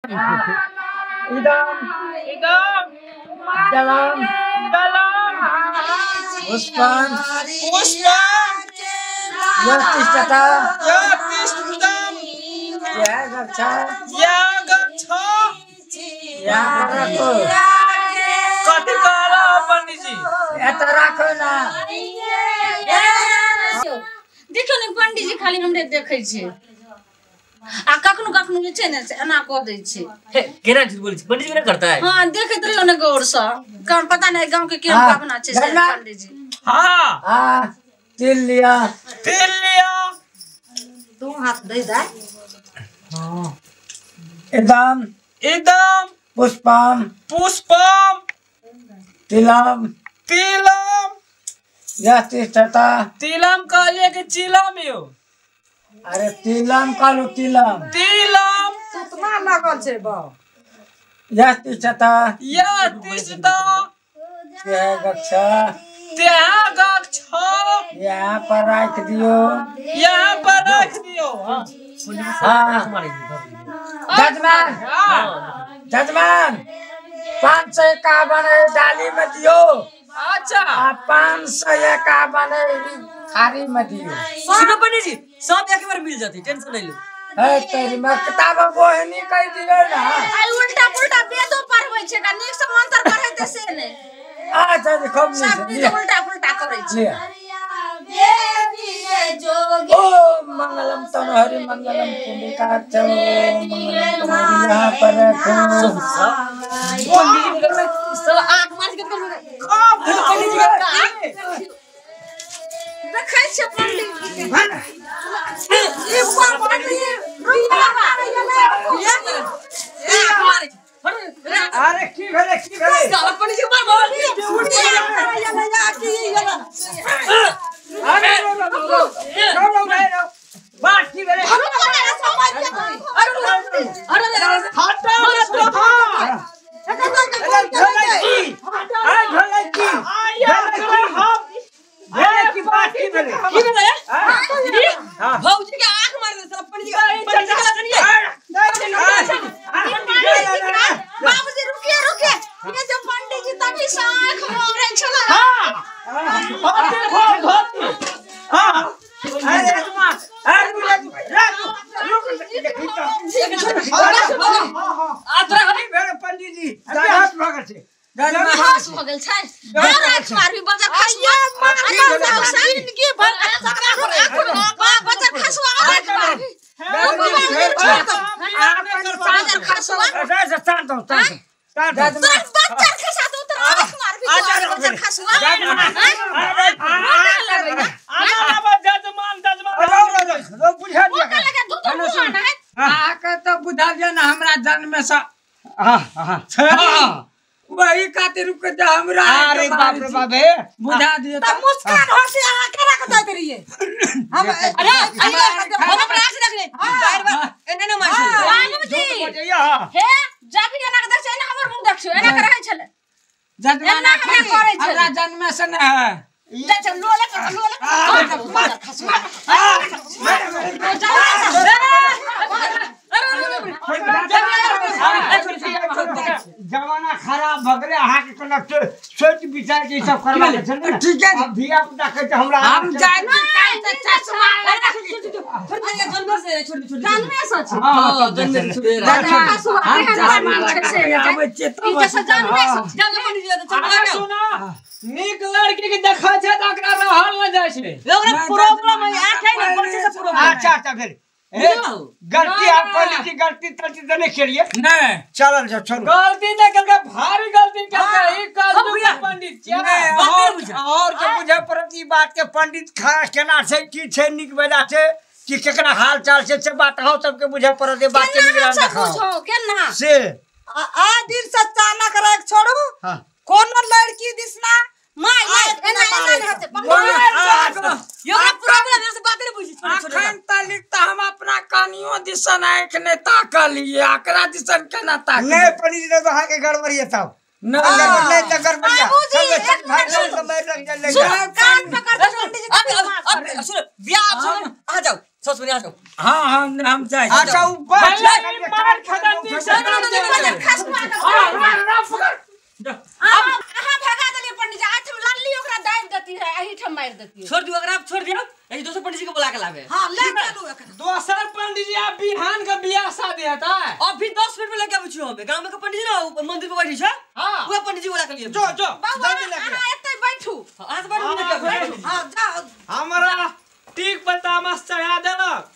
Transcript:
इदम इदम जलम जलम पुष्पम पुष्पम यतिष्ठता यतिष्ठतम या गच्छ या गच्छ या राखो। कथि कहला पंडित जी? एत राखो ना। देखियौ ने पंडित जी खाली हमरे देखै छै आ कखनो कखनो जे छै ने से एना कऽ दै छै। हे केना झूठ बोलै छै पंडित जी? केना करता है? हां देखैत रहियौ ने गौर सँ, कारण पता नहीं गांव के केहन भावना छै से पंडित जी। हां हां तिल लिया तिल लिया तू हाथ दे दे। हां इदम इदम पुष्पम पुष्पम तिलम तिलम यतिष्ठता। तिलम कहलिए कि चिलम यो? अरे तिलम कहलु तिलम तिलम सुतना लागल छै बा। यतिष्ठता यतिष्ठता त्या गच्छ त्या गच्छ यहाँ पर राख दियो यहाँ पर राख दियो। हाँ जजमान जजमान 551 डाली में दियो। अच्छा 551 थाली में दियो। सुनो पंडित जी सब एक बार मिल जाती, टेंशन नहीं लो। है तेरी मां किताब बोहनी कह दियो ना। आई उल्टा पुल्टा वेदो पढ़बै छै का नीक से मंत्र पढ़ैते से नै। अच्छा देखो सब उल्टा पुल्टा करै छै। ओम मंगलम तनहरि मंगलम पुण्डिकाक्ष मंगलम तुम्हारी यहाँ पर रखो। पंडित जी के साला आंख मार के कर पंडित जी देखै छै पंडित जी के। ई पंडित जी रुक बाबा आंख मारे। अरे की भेले की भेले? साला पंडित जी मार मार अरे बात की भेले? अरे हटा तो हां अरे ढोलै की भेले की बात की भेले? की भेले? हां भौजी के आंख मार दे साला पंडित जी। पंडित जी का लगनिए बाबूजी रुकिए रुकिए, ये जो पंडित जी तभी से आंख मारे छला। हां धोती धोती हां अरे अरे रुक रुक देखी तो हां हां आ तोरा की भेले पंडित जी? हाथ भगल छै घास हो गेल छै। और आंख मारबी बजर खसुआ जिंदगी भर बजर खसुआ आंख मारबी बजर खसुआ। शांत हो शांत बजर खसा दो तो आंख मारबी बजर खसुआ। जजमान जजमान बुझा दिया आके तो बुझा दिया ना हमरा जन्म से। हां हां वही खातिर रुक जा हमरा। अरे बाप रे बाप हे बुझा दियो त मुस्कान हंसी अहाँ केना के दैत रहिए हम? अरे हम अपना आंख रखले बार बार एने न मार छले बाबूजी। हे जब भी एना के देख छै एना हमर मुंह देखछौ एना के रहै छले जजमान एना हमरा करै छले हमरा जन्म से न है। जा चल लोले लोले खसुआ। जमाना खराब भ गेलै। अहाँ के कोनो सोच विचार के ई सब करबा के छै ने? ठीक है अब धिया पुता कहै छै हमरा हम जाइ छी काल से चश्मा लगा छोड़ दे जन्म से छोड़ छोड़ जन्मे से छै। हां जन्म से छोड़ खसुआ चश्मा लगा के आबै छै ई जैसे जन्मे से जन्म पंडित जी चल सुना नीक लड़की के देखै छै त ओकरा रहल न जाइ छै। ओकरा प्रॉब्लम है आंख है ना बच्चे से प्रॉब्लम। अच्छा अच्छा भेल गलती आप पंडित जी गलती तलती तो नहीं खेलिए नहीं चलल जाओ छोड़ो। गलती नहीं करके भारी गलती करके ई कल पंडित जी नहीं और के बुझे पड़त ई बात के पंडित खा केना छै की छै नीक बेजा छै कि केकरा हाल चाल छै से बात अहाँ सबके बुझे पड़त ई बात के निगरान रखो केना से आ दिन से चानक राख छोड़ू। कोनो लड़की दिसना my my एना एना नहीं होते यो प्रॉब्लम है से बात नहीं बुझी छोड़ छोड़। अखन तलिक त हम अपना कानियो दिसन आंख ने ताकलिए आकरा दिसन केना ताक नहीं पंडित जी तो अहाँ के गड़बड़ ये तब नहीं नहीं त गड़बड़ बाबूजी, एक मिनट सब सुनो, कान पकड़ के पंडित जी अब अब सुनो बियाह सुनो आ जाओ। सबसे बढ़िया जाओ। हां हम जाय। अच्छा उ बच मार खाता नीक से बजर खास हां पकड़। अहाँ भगा देलियै पंडित जी, आज हम लाली ओकरा दाबि देती है, एहिठाम मारि देती। छोड़ दियो ओकरा, छोड़ दियो, एही दोसर पंडित जी के बुला के लाबे। हां ले चलू एकरा। दोसर पंडित जी आ बिहान के बियाह शादी हेतै। अभी 10 मिनट में लेके आबै छी हम। गांव में के पंडित जी ना मंदिर पर बैठे छै। हां उहे पंडित जी बुला के लिए। जो जो जल्दी लेके अहाँ एतै बैठू। अहाँ से बैठू, लेके आबै। हां जाओ। हमरा टीक पर तामस चढ़ा देलक।